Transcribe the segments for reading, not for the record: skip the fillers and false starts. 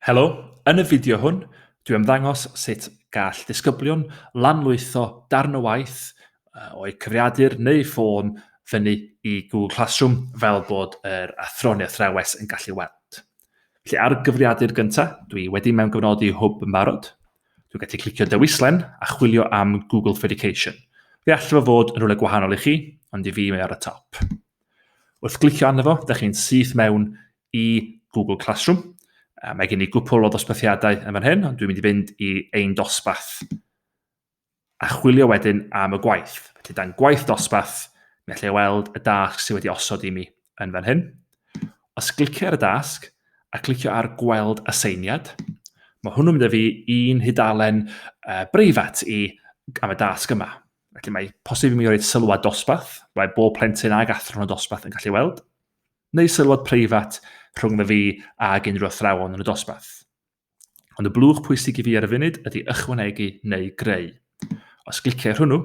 Helo, yn y fideo hwn, dwi am ddangos sut gall disgyblion lanlwytho darn o waith o'u cyfrifiadur neu ffôn fyny i Google Classroom fel bod yr athro neu athrawes yn gallu weld. Felly ar gyfrifiadur gyntaf, dwi wedi mewngofnodi Hwb yn barod. Dwi'n gallu clicio dewislen a chwilio am Google for Education. Fe all fo fod yn rhywle gwahanol i chi, ond i fi mae ar y top. Wrth glicio arno fo, da chi'n syth mewn i Google Classroom. Mae gen i gwpl o ddosbarthiadau yn fan hyn, ond dwi'n mynd i fynd i ein dosbarth a chwilio wedyn am y gwaith. Felly dan gwaith dosbarth, mi allai weld y dasg sydd wedi osod i mi yn fan hyn. Os glicio ar y dasg a clicio ar gweld aseiniad, mae hwnnw'n mynd â fi un hudalen breifat i am y dasg yma. Felly mae posib i mi roed sylwad dosbarth, mae bob plentyn ag athro yn y dosbarth yn gallu weld, neu sylwad preifat rhwng fy fi ag unrhyw athrawon yn y dosbarth. Ond y blwch pwysig i fi ar y funud ydy ychwanegu neu greu. Os gliciau hwnnw,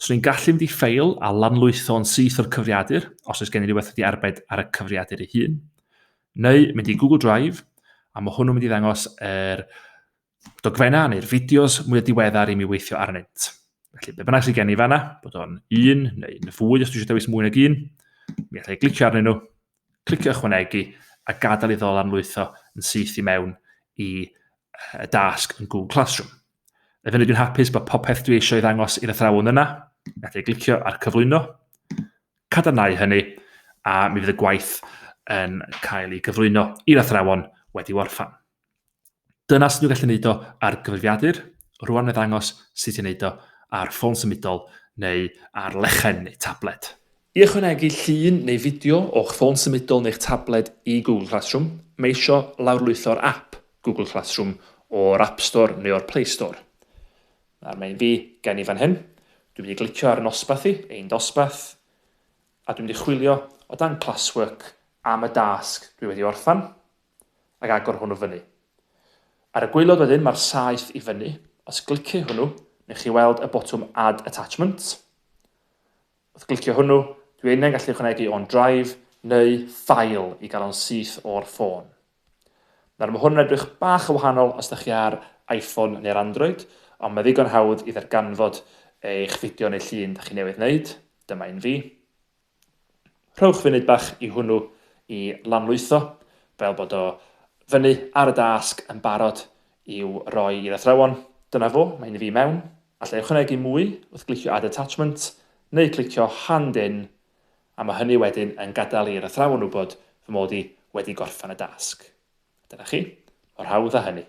swn i'n gallu mynd i ffeil a lanlwytho'n syth o'r cyfriadur, os oes gen i rhywbeth wedi arbed ar y cyfriadur ei hun, neu mynd i Google Drive, a mae hwnnw'n mynd i ddangos yr dogfennau neu'r fideos mwyaf diweddar i mi weithio arnynt. Felly, be bynnag sydd gen i fanna, bod o'n un neu'n fwy os dwi eisiau dewis mwy nag un, mi allai glicio arnyn nhw, clicio ychwanegu a gadael iddo lanlwytho yn syth i mewn i y dasg yn Google Classroom. Y funud dwi'n hapus bod popeth dwi eisiau ei ddangos i'r athrawon yna, mi allai glicio ar cyflwyno, cadarnhau hynny, a mi fydd y gwaith yn cael ei gyflwyno i'r athrawon wedi orffan. Dyna sut dwi'n gallu neud o ar gyfrifiadur. Rwan na ddangos sut i wneud o ar ffôn symudol neu ar lechen neu tabled. I ychwanegu llun neu fideo o'ch ffôn symudol neu'ch tabled i Google Classroom, mae isio lawrlwytho'r app Google Classroom o'r App Store neu o'r Play Store. Nawr mae'n fi gen i fan hyn. Dwi'n mynd i glicio ar nosbarth i, ein dosbarth, a dwi'n mynd i chwilio o dan Classwork am y dasg dwi wedi orffan. ac agor hwnnw fyny. Ar y gwaelod wedyn mae'r saeth i fyny. Os glicio hwnnw, newch chi weld y botwm Add Attachment. Wrth glicio hwnnw, dwi einio'n gallu ychwanegu o'n drive neu ffael i gael o'n syth o'r ffôn. Nawr mae hwn yn edrych bach yn wahanol os ydych chi ar iPhone neu'r Android, ond mae ddigon hawdd i ddarganfod eich fideo neu llun ydych chi newydd wneud. Dyma un fi. Rhowch funud bach i hwnnw i lanlwytho, fel bod o fyny ar y dasg yn barod i'w roi i'r athrawon. Dyna fo, mae hyn i fi mewn. Alla i ychwanegu mwy wrth glicio Add Attachment, neu clicio Hand In, a mae hynny wedyn yn gadael i'r athrawon wybod fy mod i wedi gorffen y dasg. Dyna chi, mor hawdd â hynny.